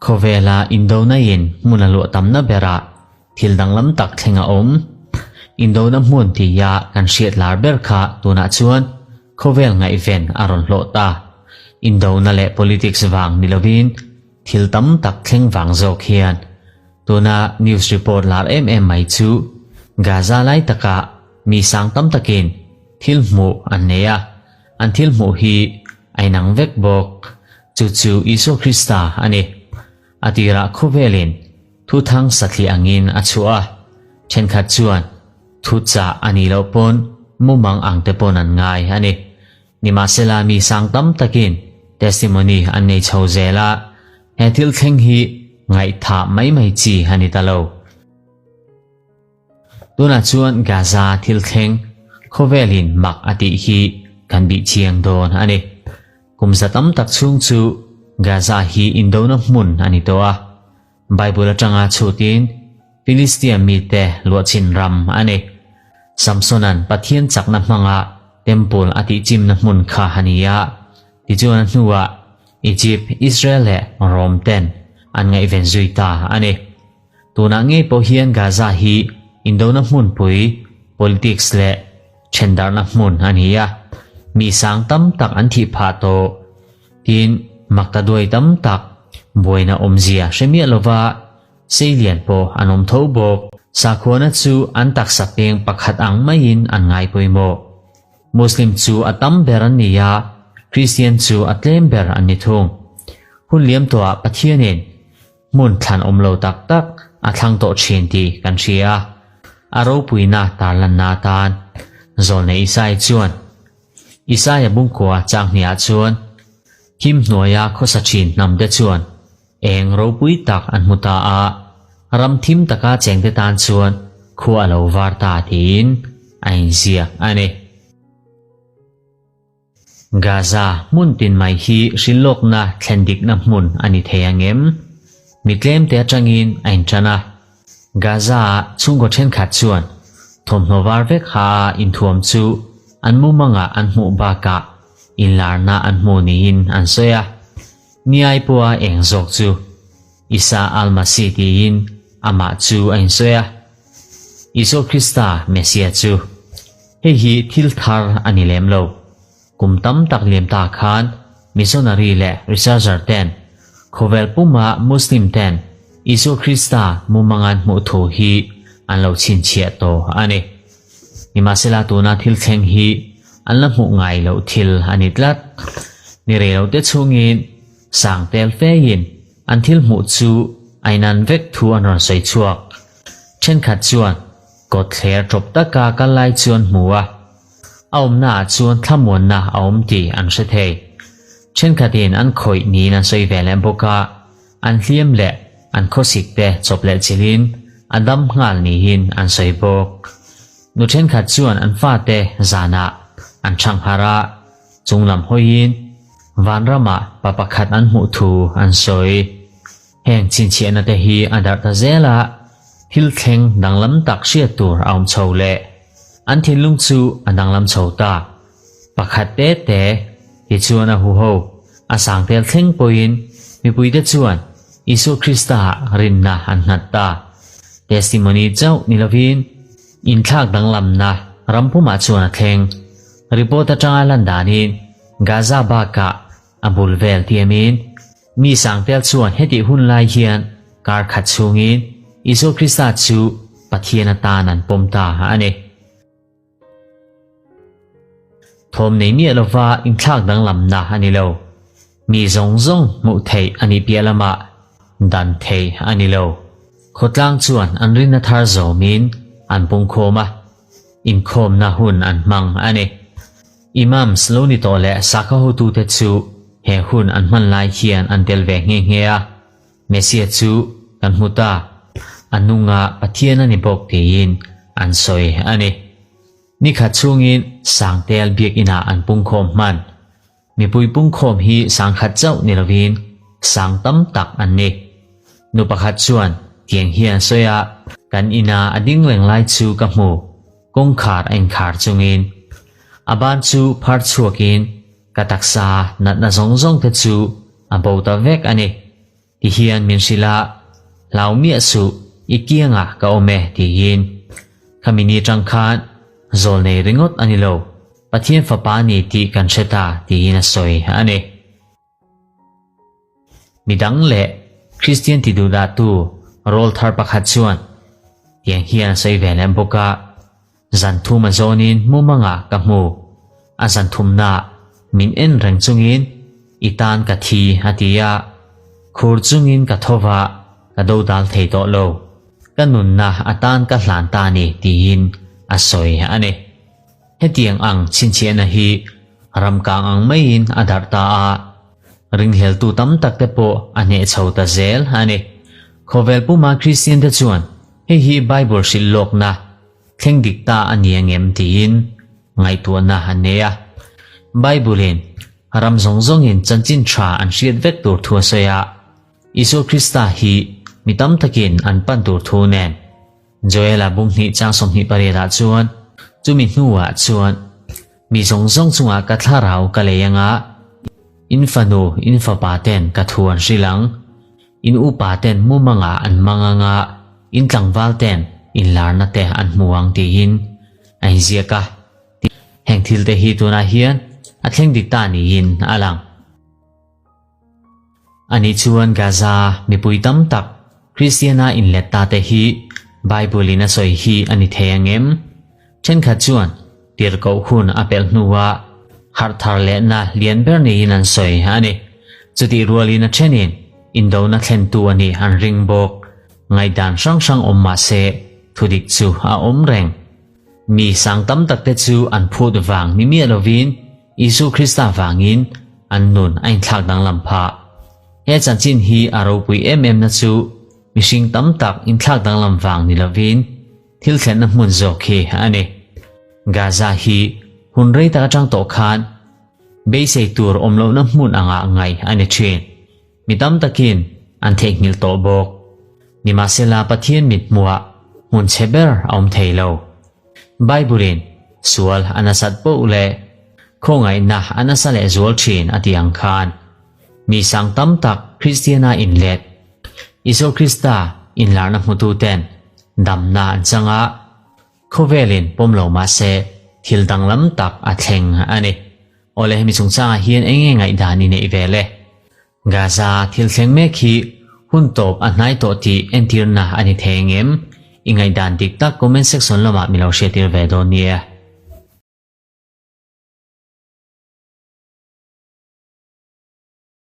Khawvela indona in hmun a luah tamna berah thil danglam tak thleng a awm. Indona hmun tia kan hriat lar ber kha tunah chuan khawvel ngaihven a rawn hlawh ta. Indona leh politics vang ni lovin thil tam tak thleng vang zawk hian tuna news report lar em em mai chu Gaza lai taka mi sang tam takin thil hmuh an nei a, an thil hmuh hi a inang vek bawk. Chu chu Isua Krista a ni. A tirah khawvelin thuthang satliah angin a chhuah a, thenkhat chuan thu chah a nih loh pawn mumang ang te pawn an ngai a ni. Nimahsela mi sang tam takin testimony an nei chho zel a, he thil thleng hi ngaihthah mai mai chi a ni ta lo. Tunah chuan Gaza thil thleng khawvelin mak a tih hi kan bih chiang dawn a ni. Kum za tam tak chhung chu Gaza hi indona hmun a ni tawh a. Bible atanga chhutin Philistia mite luahchin ram a ni. Samsona'n Pathian chakna hmanga temple a tihchimna hmun kha a ni a. Tichuan a hnuah Egypt, Israel leh Rome ten an ngaihven zui ta a ni. Tunah ngei pawh hian Gaza hi indona hmunpui, politics leh thendarhna hmun a ni a, mi sang tam tak an thih phah tawh. Tin, makta duai tam tak buaina awmzia hre miah lova seilian pawh an awm tho bawk. Sakhuana chu an taksa peng pakhat ang maiin an ngai pawimawh. Muslim chu a tam ber an ni a, Kristian chu a tlem ber an ni thung. Hun liam tawhah Pathianin Hmun thlan awm lo tak tak a thlang tawh thin tih kan hria. A ropuina tarlanna atan Zawlnei Isai chuan, Isaia bungkua chang hniah chuan him hnuaia khawsa thin hnamte chuan eng ropui tak an hmu ta a, ram thim taka chengte tan chuan khua a lo var ta tiin a inziak a ni. Gaza hmun tin mai hi hrilhlawkna thlen dikna hmun a ni thei ang em? Mi tlemte atangin a intan a. Gaza-a chhungkaw thenkhat chuan thawmhnaw var vek ha a inthuam chu an mumangah an hmuh bakah inlarna an hmu niin an sawi a. Niai pawha eng zawk chu Isa Al-Masih tiin amah chu a insawi a. Isua Krista Messiah chu. Hei hi thil thar a ni lem lo. Kum tam tak liam ta khan missionary leh researcher ten khawvel puma Muslim ten Isua Krista mumangan hmuh thu hi an lo chhinchhiah tawh a ni. Nimahsela tuna thil thleng hi an la hmuh ngai loh thil a ni tlat. Ni rei lo te chhungin sang tel fein an thil hmuh chu a inan vek thu an rawn sawi chhuak. Thenkhat chuan Kawtthler tawp taka kal lai chuan hmu a, a awmnaah chuan thlamuanna a awm tih an hre thei. Thenkhatin an khawih niin an sawi ve leh bawk a, an hliam leh an khawsik te chawp leh chilhin a dam nghal niin an sawi bawk. Nu thenkhat chuan an fate zanah an chhang harh a, chunglam hawiin vanramah pa pakhat an hmuh thu an sawi. Heng chhinchhiahna te hi a darh ta zel a, thil thleng danglam tak hriat tur a awm chho leh. An thinlung chu a danglam chho ta. Pakhat te te tichuan a huho a sang tel thleng pawhin mipuite chuan Isua Krista rinna an nghat ta. Testimony chauh ni lovin inthlak danglamna rampumah chuan a thleng. Report atanga lan danin Gaza bakah a bul vel tiamin Mi sangtel chuan hetih hun lai hian kar khat chhungin Isua Krista chu Pathian atan an pawm ta a ni. Thawm nei miah lova inthlak danglamna a ni lo. Mi zawng zawng hmuh theih a nih piah lamah dan theih a ni lo. Khawtlang chuan an rinna thar zawmin an pungkhawm a, inkhawmna hun an hmang a ni. Imams lo ni tawh leh sakhaw hotute chu he hun an hman lai hian an tel ve nghe nghe a, Messiah chu kan hmu ta, a nunga Pathian a ni bawk tiin an sawi a ni. Nikhat chhungin Sangtel biakinah an pungkhawm hman. Mipui pungkhawm hi sangkhat chauh ni lovin sang tam tak an ni. Nu pakhat chuan tiang hian sawi a, Kan ina a ding reng lai chu ka hmu, kawngkhar a inkhar chungin. A ban chu phar chhuakin. Ka taksa natna zawng zawng te chu a bo ta vek a ni. Ti hian min hrilh a, Hlau miah suh, i kiangah ka awm e tiin. Khami ni tang khan zawl nei ringawt a ni lo, Pathian fapa a ni tih kan hre ta tiin a sawi a ni. Midang leh Kristian ti duhdahtu rawl thar pakhat chuan tiang hian a sawi ve lem bawk a, Zan thum a zawnin mumangah ka hmu, a zan thumnaah min en reng chungin i tan ka thi a ti a, khur chungin ka tho va, ka dodal thei tawh lo, ka nunna a tan ka hlan ta a ni tiin a sawi a ni. Hetiang ang chhinchhiahna hi ramkang ang maiin a darh ta a, ringhleltu tam tak te pawh a hneh chho ta zel a ni. Khawvel puma Kristian te chuan hei hi Bible hrilh lawkna thleng dik ta a ni angem tiin ngaihtuahna an nei a. Bible-in ram zawng zawngin chanchin tha an hriat vek tur thu a sawi a, Isua Krista hi mi tam takin an pan tur thu nen Joela bung hnih chang 28 ah chuan, Chumi hnuah chuan mi zawng zawng chungah ka thlarau ka lei anga, in fanu, in fapa ten ka thu an hrilh ang, in upa ten mumangah an mang anga, in tlangval ten inlarna te an hmu ang tiin a inziak a. Heng thil te hi tunah hian a thleng dik ta niin a lang. Ani chuan Gaza mipui tam tak Kristiana inlet ta te hi Bible in a sawi hi a ni thei ang em? Thenkhat chuan tirhkoh hun a pelh hnuah harh thar lehna lian ber niin an sawi a ni. Chutih rualin a thenin indona thlentu a nih an ring bawk. Ngaihdan hrang hrang awm mah se thudik chu a awm reng. Mi sang tam tak te chu an phut vang ni miah lovin Isu Krista vangin an nun a inthlak danglam phah. He chanchin hi a ropui em em na chu mihring tam tak inthlak danglam vang ni lovin thil thlenna hmun zawk hi a ni. Gaza hi hun rei tak atang tawh khan beisei tur awm lohna hmun angah ngaih a ni thin. Mi tam takin an theihnghilh tawh bawk. Nimahsela Pathian mithmuhah hmun chhe ber a awm thei lo. Bible-in sual a nasat poh leh khawngaihna a nasa leh zual thin a tih ang khan, mi sang tam tak Kristiana inlet, Isua Krista inlarna hmututen damna an chang a, khawvelin pawm lo mah se thil danglam tak a thleng a ni. Awle hemi chungchangah hian eng nge ngaihdan i neih ve le? Gaza thil thleng mek hi hun tawp a hnai tawh tih entirna a ni thei ang em? I ngaihdan dik tak comment section lamah mi lo hriattir ve dawn nia.